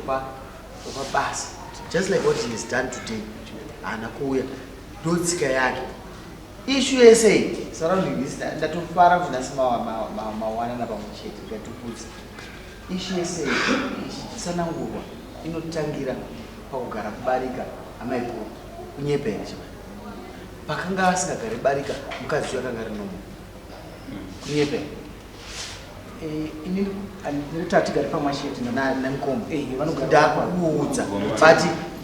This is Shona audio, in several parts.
Wepabasa, just like what he has done today. Haana kuuya, ndotsika yake. Issue yese iyi surrounding this, ndatofara kuti nhasi mawanana pamwe chete. Ngatikudze issue yese iyi ichitsanangurwa, inotangira pakugara kubarika. Amaikuru, kunyepa here chimai? Pakanga asingagari barika, mukadzi uyu akanga ari normal. Kunyepa here? Inini ndinoti hatigari pamwe chete nemukoma. Vanogara Ndakuudza, but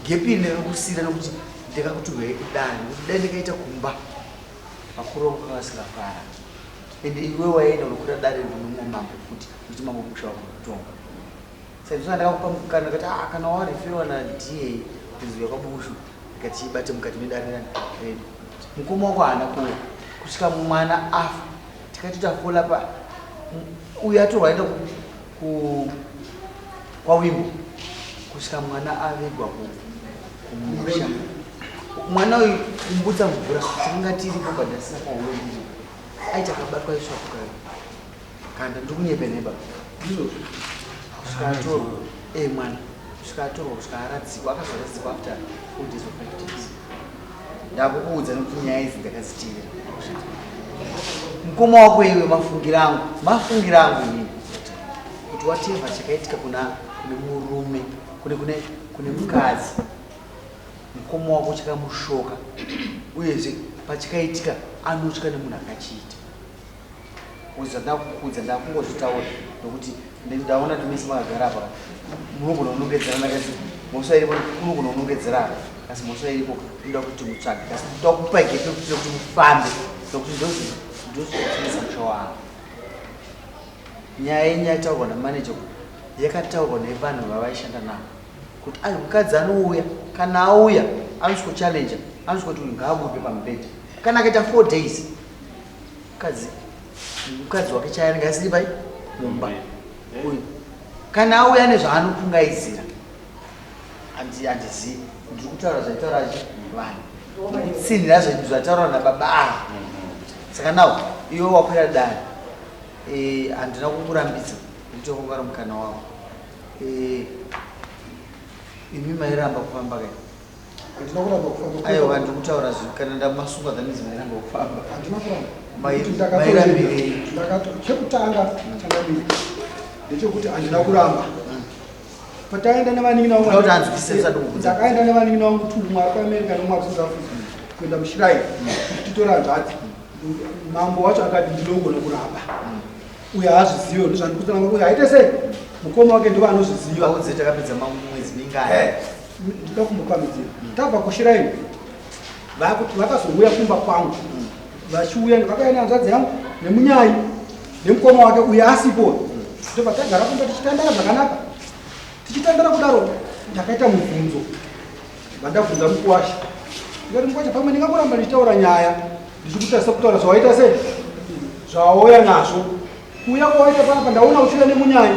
gap iri ndakakusiyira nekuti ndakakuti uyai kudare, nekuti dai ndikaita kumba, vakuru vangu vanga vasingafara. Ende iwe waenda unokwira dare rinomwe mambo futi, kuti mambo musha wako kutonga. Saka ndosaka ndakakupa mukana, ndikati, ah, kana wareferiwa naDA kuziva kwaBushu, ndikati ibate mukati medare redu. Mukoma wako haana kuuya kusvika mwana afa. Tikatoita follow up, uyu atorwa aenda kwawimbo kusvika mwana avigwa kumusha. Mwana uyu kumbutsa mvura, takanga tiripo padasina kwauyo aiti akabatwa isvapuka kanda. Ndiri neba kusvika atorwa mwana, kusvika atorwa, kusvika aradzikwa. Akazoradzikwa after 4 days or 5 days. Ndakukuudza nekuti nyaya idzi ndakadziteera. Mukoma wako iwe, mafungira angu inini, kuti whatever chakaitika kuna kune murume, kune mukadzi, mukoma wako chakamushoka, uyezve pachikaitika anotya nemunhu akachiita. Uza ndakukuudza, ndakungozvitaura nokuti ndaona kuti mese makagara apa munogona kunongedzerana, kasi mhosva iripo unogona kunongedzerana, asi mhosva iripo inoda kuti mutsvage. Kasi ndoda kupa gap yekuti mufambe, nokuti ndozvinotinisa musha wavo. Nyaya yenyu yataurwa namaneja yakataurwa nevanhu vavaishanda navo kuti ayo mukadzi anouya, kana auya anosvikochallenge, anosvikoti uyu ngaabude pamubhedha. Kana akaita 4 days, mukadzi wake chai anenge asiri pai mumba. Uyu kana auya nezvaanopfungaidzira, handizivi. Ndiri kutaura zvaitaura vanhu, ndikutsinhira zvataurwa nababa ava. Saka now iwe wakwira dare, handina kukurambidza nekuti wakanga uri mukana wako. Imi mairamba kufamba kai? Handina kuramba kufamba. Aiwa, ndiri kutaura kana ndamasunga, that means mairamba kufamba. Handina kuramba. Mairambirei? Chekutanga, changamire, ndechekuti handina kuramba. Pataenda nevanin'ina vangu, Kuti anzwisise, usati kukudza. ndakaenda nevanin'ina vangu two, umwe ari kuAmerica nemumwe ari South Africa, kuenda mushrine kuti titore hanzvadzi. Mambo wacho akati ndinogona kuramba, uyo haazvizive. Ndozvandikutsanangura, uyo aite sei, mukoma wake ndivo anozviziva. Audze, takapedza mamwedzi mingani? Ndinoda kumbopamidzira. Tabva kushrine, vakazouya kumba kwangu. Vachiuya vakauya nehanzvadzi yangu nemunyai nemukoma wake uyo asipo. Ndobva tagara kumba tichitandara zvakanaka. Tichitandara kudaro, ndakaita mubvunzo vandabvunza mukuwasha, ndikati, "Mukuwasha, pamwe ndingangoramba ndichitaura nyaya ndichikutarisa kutaura zvawaita sei, zvawauya nazvo. Kuuya kwawaita panapa, ndaona uchiuya nemunyai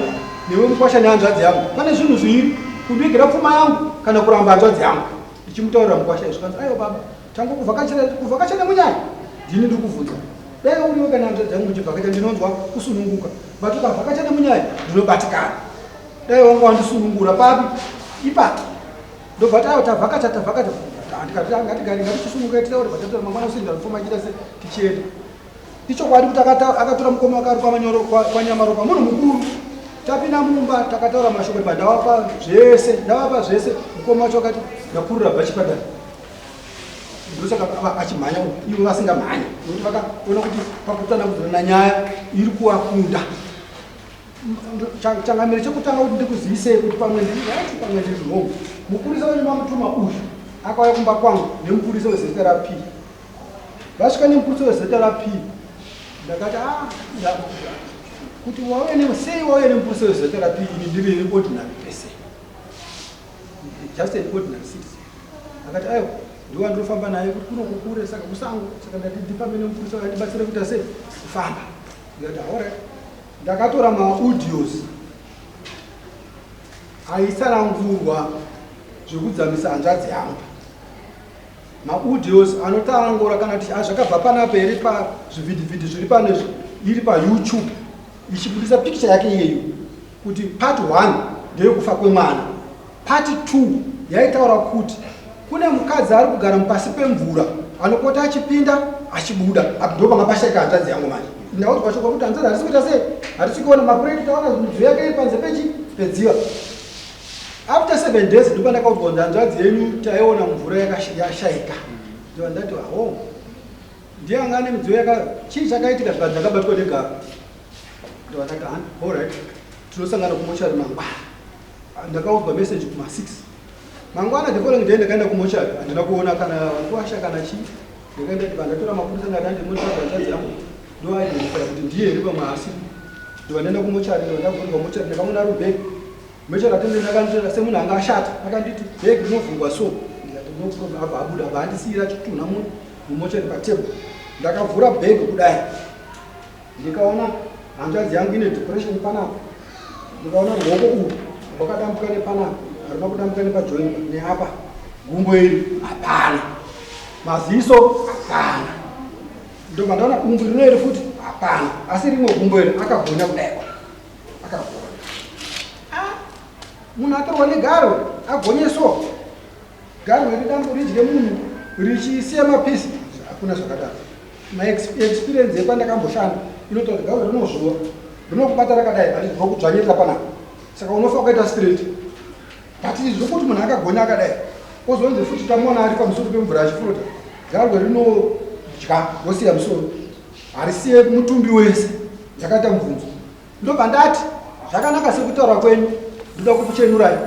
newe mukwasha nehanzvadzi yangu. Pane zvinhu zviviri: kundivigira pfuma yangu kana kuramba hanzvadzi yangu." Ndichimutaurira mukwasha izvi, kanzi, "Aiwa baba, tangokuvhakachira, kuvhakacha nemunyai. Ndini ndiri kuvhunza, dai uriwe kana hanzvadzi yangu muchivhakacha, ndinonzwa kusununguka, but ukavhakacha nemunyai ndinobatikana. Dai wanga wandisunungura papi ipapo." Ndobva tayo tavhakacha, tavhakacha, ndikati ngatigare, ngatichisununguka, titaure patataura. Mangwana usinda pfuma ichiita se tichienda. Ichokwadi kuti akatora mukoma wake ari kwaManyoro, kwaNyamaropa, munhu mukuru. Tapinda mumba, takataura mashoko, ndavapa zvese, ndavapa zvese. Mukoma wacho akati ndakurira bhachi padare, ndosaka achimhanya, ivo vasingamhanyi, nekuti vakaona kuti pakutsanangudzirana nyaya iri kuvakunda. Changamire, chekutanga kuti ndikuzivisei kuti pamwe ndiri right, pamwe ndiri wrong. Mupurisa wenyu mamutuma uyu akauya kumba kwangu nemupurisa weZRP. Vasvika nemupurisa weZRP, ndakati, "Ah, kuti wauya ne sei, wauya nemupurisa weZRP, ini ndiri ordinary person, just an ordinary citizen." Akati, "Aiwa, ndiwo andinofamba naye kuti kuno kukure, saka kusango, saka ndati ndifambe nemupurisa uyu andibatsire kuita sei, kufamba." Ndikati, "Alright." Ndakatora maaudios aitsanangurwa zvekudzamisa hanzvadzi yangu, maaudios anotsanangura kana kuti zvakabva panapa here, pazvivhidhivhidhi zviri pano izvi, iri paYouTube ichibudisa pikicha yake iyeyo kuti part one ndeyekufa kwemwana. Part 2 yaitaura kuti kune mukadzi ari kugara mupasi pemvura anopota achipinda achibuda. Apa ndipo panga pashaika hanzvadzi yangu manje. Ndaudzwa shoko kuti hanzvadzi hatisi kuita sei, hatisi kuona mapureti, taona midziyo yake iri panze pechi pedziva. After 7 days ndipo ndakaudzwa kuti hanzvadzi yenyu taiona mvura yashaika. Ndobva ndati aho ndiye anga ane midziyo yaka chii chakaitika zvikanzi ndakabatwa negaro. Ndobva ndati ah, alright tinosangana kumochari mangwana. Ndakaudzwa message kuma 6 mangwana the following day ndakaenda kumochari handina kuona kana kuasha kana chii. Ndakaenda ndibva ndatora mapurisa ndati handimochari hanzvadzi yangu ndoaidentify kuti ndiye here pamwe haasi. Ndobva ndaenda kumochari ndobva ndavhurwa mochari ndakamuona rubhegi. Mochari attendant akanditora semunhu anga ashata akanditi bhegi rinovhurwa so ndikati no problem abva abuda abva andisiira chitunha mumochari patable. Ndakavhura bhegi kudai ndikaona hanzvadzi yangu ine depression panapa, ndikaona ruoko urwu rwakadambuka nepanapa, haruna kudambuka nepajoin neapa, gumbo iri hapana, maziso hapana, ndobva ndaona gumbo rino iri futi hapana, asi rimwe gumbo iri akagonya kudai, akagonya. Ah, munhu atorwa negaro agonye so garwe ridambo ridye munhu richisiya mapisi, hakuna zvakadaro. My experience yepandakamboshanda inotaura kuti garwe rinozvuva rinokubata rakadai rinokudzvanyirira panapa, saka unofa ukaita straight. But zvokuti munhu akagonya akadai ozonzi futi tamuona ari pamusoro pemvura achifurota, garwe rinodya rosiya musoro, harisiye mutumbi wese. Ndakaita mubvunzo ndobva ndati zvakanaka sekutaura kwenyu, ndoda kukuchenurai.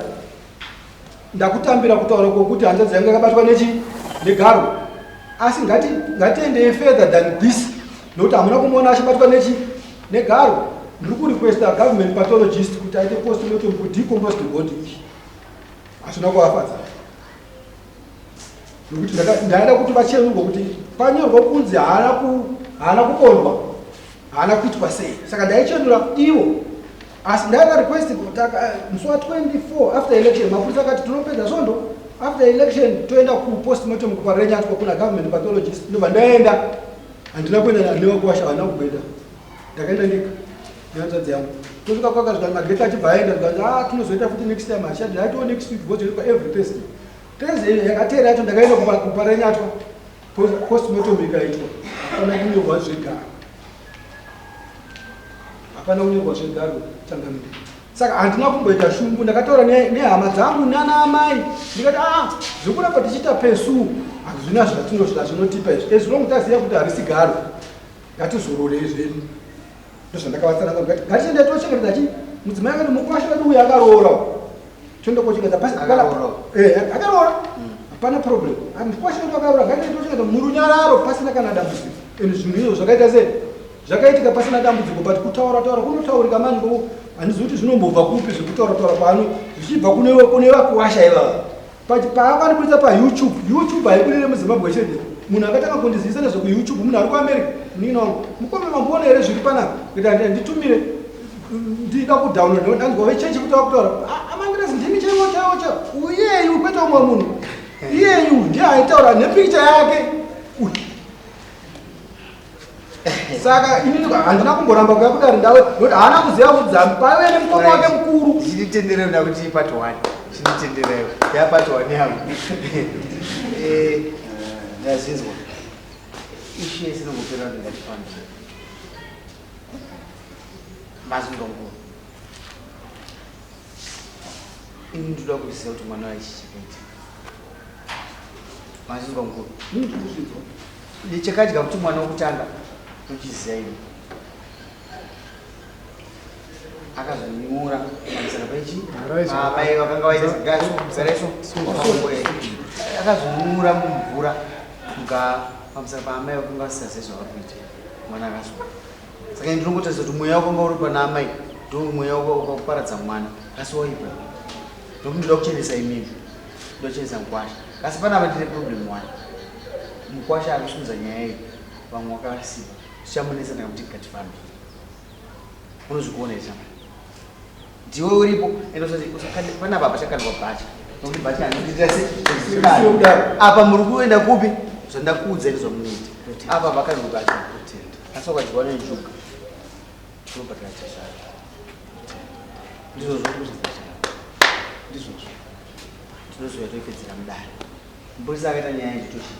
Ndakutambira kutaura kwokuti hanzvadzi yangu yakabatwa nechi negarwe, asi ngatiendei further than this, nokuti hamuna kumuona achibatwa nechi negarwe. Ndiri kurequesta government pathologist kuti aite postmortem kudecompose the body iyi. Hazvina kuvafadza nokuti ndaida kuti vachenurwe kuti panyorwa kunzi haana kupondwa, haana kuitwa sei, saka ndaichenura ivo. Asi ndaita request musi wa 24 after election, mapurisa akati tinopedza svondo after election toenda kupostmortem kuParirenyatwa kuna government pathologist. Ndobva ndaenda, handina kuenda nevakuwasha, havana kuenda, ndakaenda ndega nehanzvadzi yangu. Tosvika kwakasvika magetsi achibva aenda, zvikanzi ah, tinozoita futi next time, hachadi ndaitiwo next week because inoitwa every Thursday. Thursday yakateera yacho ndakaenda kuParirenyatwa, postmortem ikaitwa, hapana kunyorwa zvegaro, hapana kunyorwa zvegaro changamire. Saka handina kumboita shungu, ndakataura nehama dzangu nana amai ndikati aa zvekuramba tichiita pesu hazvina zvinotipa izvi, as long taziva kuti harisi garo ngatizororei zvedu. Ndozvandakavatsanangura ndikati ngatiende tochengetedza chi mudzimai wedu, mukwasha wedu uyu akaroora, toenda kochengetedza pasi. Akaroora. Akaroora, hapana problem. Mukwasha wedu akaroora, ngatiende tochengetedza murunyararo pasina kana dambudziko. And zvinhu izvo zvakaita sei, zvakaitika pasina dambudziko. But kutaura taura kunotaurika mani, ko handizivi kuti zvinombobva kupi zvekutaura taura kwano zvichibva kune vakuwasha ivava. Paakandibudisa paYouTube, YouTube haibudire muZimbabwe chete. Munhu akatanga kundizivisa nezvekuYouTube munhu ari kuAmerica, munin'ina wangu. Mukome, mamboona here zviri panapa? Kuti handitumire, ndida kudownload, ndanzwa vechechi kuti vakutaura amandirezi ndimi chaivo chaivo chaivo. Uyeyu kwete umwe munhu, iyeyu ndiye aitaura nepikicha yake uyu. Saka inini handina kumboramba kuya kudare ndawe, nokuti haana kuziva kudzami paive nemukoma wake mukuru. Chinditenderei nda kuti part 1, chinditenderei ya part 1 yangu. Ndazvinzwa ishu yese inongopera kuti ngatifambire mazvinzwa mukuru. Ini ndinoda kuziva kuti mwana waichi chakaita mazvinzwa mukuru. Ndikuzvinzwa. Chakadya kuti mwana wokutanga tochiziva ini akazonyura pamusana pechi amai vakanga vaita garaiso, akazonyura mumvura muga pamusana paamai vakanga vasisazive zvavari kuita, mwana akazwa. Saka ini ndinongotarisa kuti mweya wakanga uri pana amai ndo mweya wakaparadza mwana, asi waipa nokuti ndoda kuchenesa imimi, ndoda kuchenesa mukwasha. Asi panapa ndine problem one, mukwasha ari kusimudza nyaya iyi, vamwe vakasipa zvichamunetsa. Ndakamuti ngatifambe, unozvikuona here chama ndiwe uripo, ende usati panapa pachakandwa bhachi, nokuti bhachi handikuitira se apa muri kuenda kupi, zvandakuudza ini zvamunoita apa pakandwa bhachi, asi wakadyiwa nenjuga unobhadhara chasara. Ndizvozvo, ndizvozvo. Tinozouya toipedzera mudare. Mupurisa akaita nyaya yechitochi.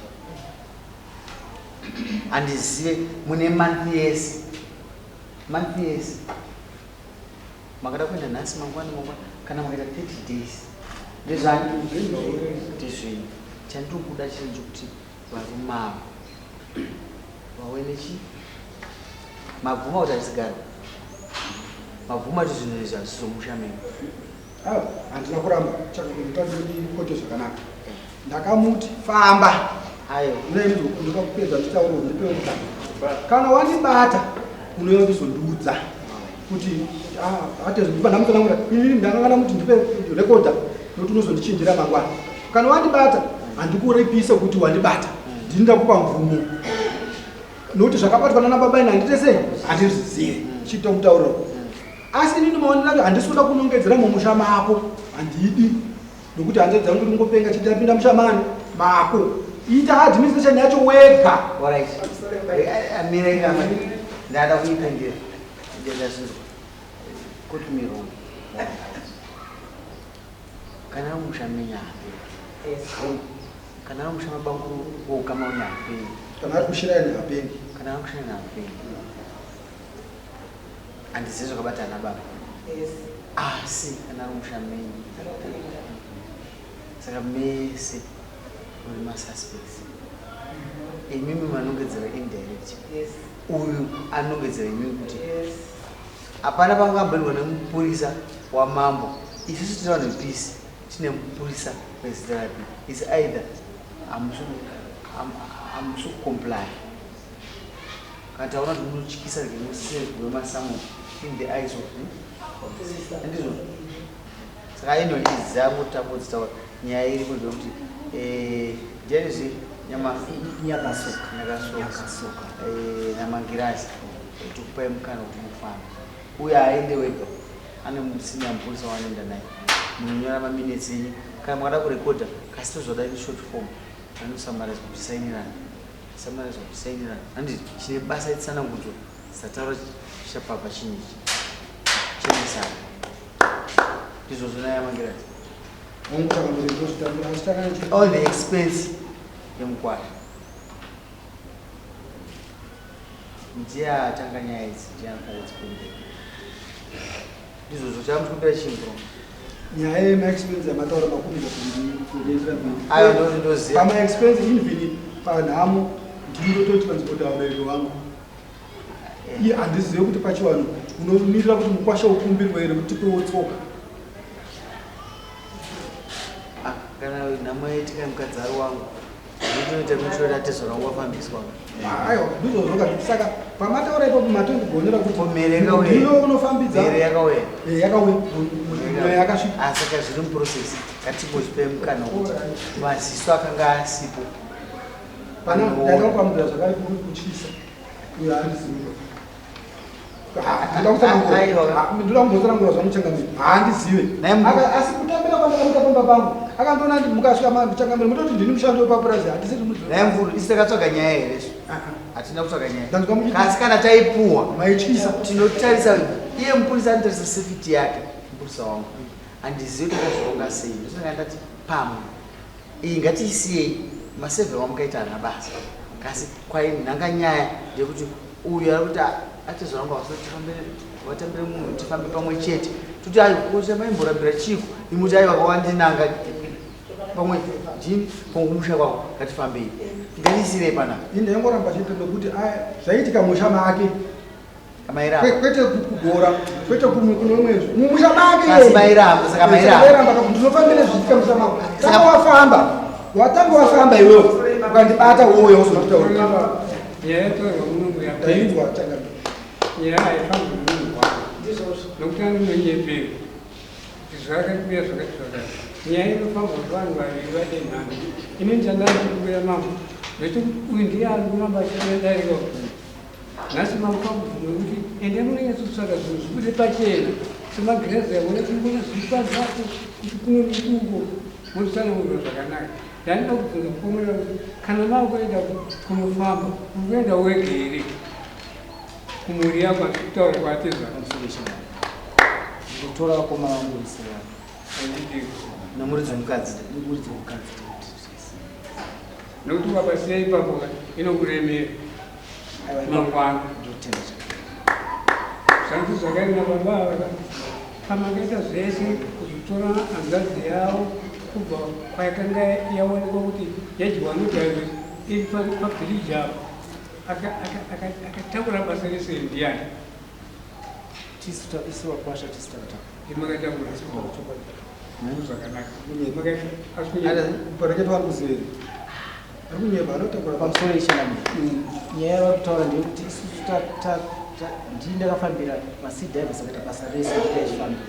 Handizive mune month yese. Month yese. Makada kuenda nhasi mangwana mangwana kana makaita 30 days. Ndezvani? Ndezvenyu. Chandiri kuda chiri chokuti varume ava vauye nechi mabvuma kuti hatisigara mabvuma kuti zvinhu izvi hazvizomusha menyu. Ah, handina kuramba chakandikote zvakanaka ndakamuti famba Ayo. Ndoda kupedza ndichitaura ndipewo mukana kana wandibata unouya kuzondiudza kuti ah, atezondipa ndamutsanangura inini ndakanga ndamuti ndipe rekodha nokuti unozondichinjira mangwana kana wandibata handikuripise kuti wandibata ndini ndakupa mvumo nokuti zvakabatwa nana baba ini handite sei handizvizive chitomutaurira asi inini maonero acho handisi kuda kunongedzera mumusha mako handidi nokuti hanzvadzi dzangu ringopenga chiti apinda musha mani mako ita administration yacho wega. Alright. Mira iramba. Ndada kuipindira. Ndazvinzwa. Kuti miro. Kana musha menya hapengi. Kana musha mabanguru wokama unya hapengi. Kana ari kushiraini hapengi. Kana ari kushiraini hapengi. Handizivi zvakabata ana baba. Asi kana ari musha menyu. Saka mese muri masuspects. Imimi manongedzera indirect. Uyu anongedzera imimi kuti hapana pangamboendwa nemupurisa wamambo. Isusu tine vanhu vepeace, tine mupurisa weZRP. It's either hamusi kucomply. Kana taona kuti munotyisa rege musezwe masamu in the eyes of the ndizvo. Saka anyway idzi dzangu tangodzitaura nyaya iripo ndeyekuti ndianizve nyama Nyakasoka. Nyakasoka. Nyakasoka. Namangirazi tikupai mukana kuti mufambe. Uye aende wega ane musina mupurisa waanoenda naye. Munonyora maminutes enyu kana makada kurekodha kasi tozoda in short form anosummarize kuti sainirana. Summarize kuti sainirana. Handiti chine basa itsanangudzo dzataura chapapa chinyi ichi. Chenesana. Ndizvozvo naye Mangirazi. All the expense yemukwasha. Ndiye atanga nyaya idzi, ndiye anofanira kudzipindira. Ndizvozvo chamukumbira chii bro? Nyaya yemaexpense yamataura makumbira kuendera mberi. Ayo ndoziva. Pamaexpense even panhamo ndinototi panzvimbo vabereki vangu. Iye handizive kuti pachivanhu unomirira kuti mukwasha ukumbirwe here kuti tipewo tsoka. Ah, kana nhamo yaitika mukadzi ari wangu ndinoita mishora atezora wangu wafambiswa. Aiwa, ndizvozvo ka. Saka pamataura ipapo matondigonera kuti Mhere yakauya. ndino unofambidza. Mhere yakauya. Yakauya. Mhere yakasvika. Ah, saka zviri muprocess. Ngatimbozvipe mukana wekuti maziso akanga asipo. Pana ndakakwamudza zvakare kuri kutyisa. Uyo handizivi. Ndoda kumbotsanangura zvamuchangamiri. Handizive. Asi kutambira kwandakaita pamba pangu akandiona mukasvika muchangamiri mutoti ndini mushandi wepapurazi handisiri mudzimai. Naye mvuru isi takatsvaga nyaya here isu? Hatina kutsvaga nyaya. Ndanzwa muchiti- Kasi kana taipuwa Maityisa. tinotarisa iye mupurisa anotarisa safety yake mupurisa wangu. Handizivi kuti ndazvironga sei. Ndosaka ndati pamwe iyi ngatiisiyei masevhero wamukaita haana basa. Kasi kwainhanga nyaya ndeyekuti uyu ari kuti atezvara wangu havasati vatambire munhu tifambe pamwe chete. Toti ayo kose maimborambira chiiko imuti aiwa kwawandinanga pamwe jini pamwe kumusha kwako ngatifambei. Ngatiisirei panapa. Ini ndaingoramba chete nokuti zvaiitika musha make. Mairamba. Kwete kugora, kwete kumwe kune umwe zve. Mumusha make. Asi mairamba, saka mairamba. Mairamba kakuti ndinofambira zviitika musha mako. Saka wafamba. Watanga wafamba iwewe. Ukandibata wouya uzonditaura. Nyaya yatorwa muno yapera. Ndainzwa changamire. Nyaya haifambi munhu wako. Nokuti anonyepera. Zvakati zvakati zvakati. Nyaya inofamba kuti vanhu vaviri vadenhana. Ini chandandikumbira mambo. Ndechekuti uyu ndiye ari kuramba achidarika. Nhasi mambo pakubvuma kuti ende munonyatsotsvaga zvinhu zvibude pachena. Semagirazi amuna kumbona zviri pazako kuti kuno nekuko motsanangurwa zvakanaka. Ndanoda kubvunza mukomana kuti kana makuenda kunofamba uri kuenda wega here kumhuri yako handisi kutaura kwaatezvara. Ndikutora vakoma vangu vese vanhu. Nomuridzi wemukadzi. Nomuridzi wemukadzi. Nokuti ukapasiya ipapo inokuremera mangwana. Ndotenda chakanaka. Zvanzi zvakaenda nababa ava pamakaita zvese kuzotora hanzvadzi yavo kubva kwayakanga yaonekwa kuti yadyiwa nodhaviri iri pabhiriji apo akatakura basa rese ndiyani? Tisu isu vakwasha tisu takatakura. Makatakura zvakanaka. Pareketwa ari kuzeri. Ari kunyepa anotakura pamusoro yechanamira. Nyaya yavari kutaura ndeyekuti isusu ndini ndakafambira masea divers akaita basa rese ndikaifambira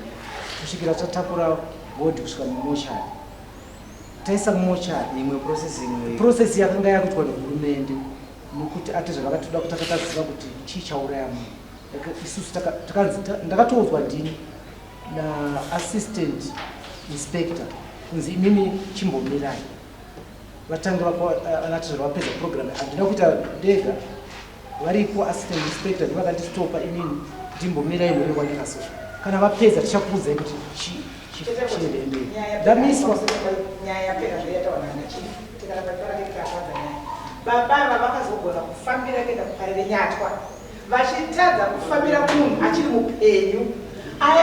kusvikira tatakura bhodhi kusvika mumochari. Taisa mumochari. Imwe process imwe. Process yakanga yakuitwa nehurumende nokuti ati zvavakatoda kutanga taziva kuti chii chauraya munhu. Isusu takanzi ndakatoudzwa ndini naassistant inspector kunzi imimi chimbomirai vatange vanatizvara vapedza program. Handina kuita ndega, varipo assistant inspector ndivakandistopa inini ndimbomirai mure kwandakasosva. Kana vapedza tichakuudzai kuti chiende mberi. Ndamiswa. Nyaya yapera zvayataura nachief tikaramba taura tikapadza nyaya. Baba ava vakazogona kufambira kuenda kuparire nyatwa vachitadza kufambira munhu achiri mupenyu.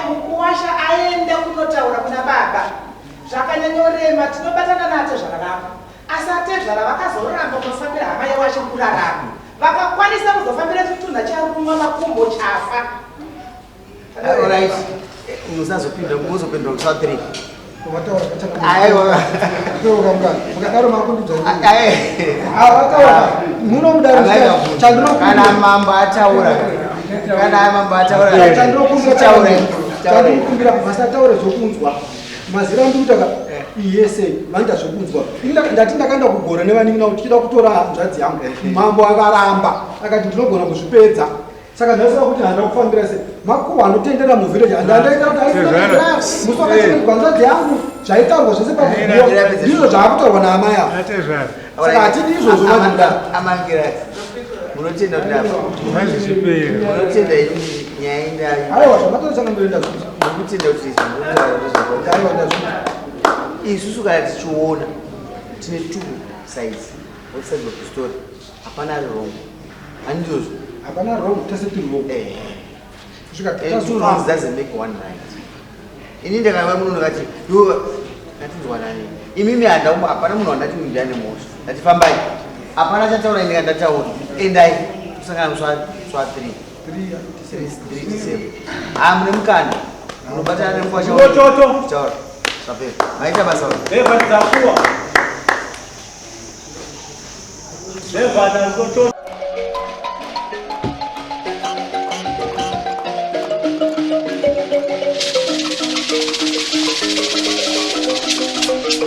Mukuwasha aenda kunotaura kuna baba zvakanyanyorema tinobatana naatezvara vako asi atezvara vakazoramba kunofambira hama yavo achiri kurarama vakakwanisa kuzofambira chitunha charumwa makumbo chafa. Alright, musazopinda muzopindura kusa 3. Aiwa. Mukadaro makundidza. Aiwa. Munomudaro chandinokumbira. Kana mambo ataura. Kana mambo ataura. Chandinokumbira chandinokumbira vasataure zvokunzwa. Mazira andikuita iyese vanoita zvokunzwa. Ndati ndakaenda kugora nevanin'ina kuti tichida kutora hanzvadzi yangu. Mambo akaramba akati ndinogona kuzvipedza. Saka ndasava kuti handina kufambira se makuhwa anotendera muvillage handandaita kuti aisira musi wakachengetwa hanzvadzi yangu zvaitaurwa zvese pakuguwa ndizvo zvaakutaurwa naamai ava. Saka hatidi izvozvo vanhu. Amangira munotenda kuti apa munotenda nyaya indayo. Aiwa zvamataura changandoenda zvinhu. Munotenda kuti Aiwa ndazvinzwa. Isusu kana tichiona tine two sides, both sides of the story. Hapana ari wrong. Handizvozvo. Hapana wrong, tese tiri wrong. Kusvika And two wrongs doesn't make one right. Ini ndakava munhu ndakati iwe ngatinzwanani. Imimi handaumba hapana munhu wandati uyu ndiane mhosva. Ndati fambai. Hapana chataura ini ndataura. Endai kusangana musi wa 3. 3 December. Ah mune mukana. Munobatana nemukwasha. Chochocho. Taura. Zvapera. Maita basa. Beva dzakuwa. Beva dzakuwa.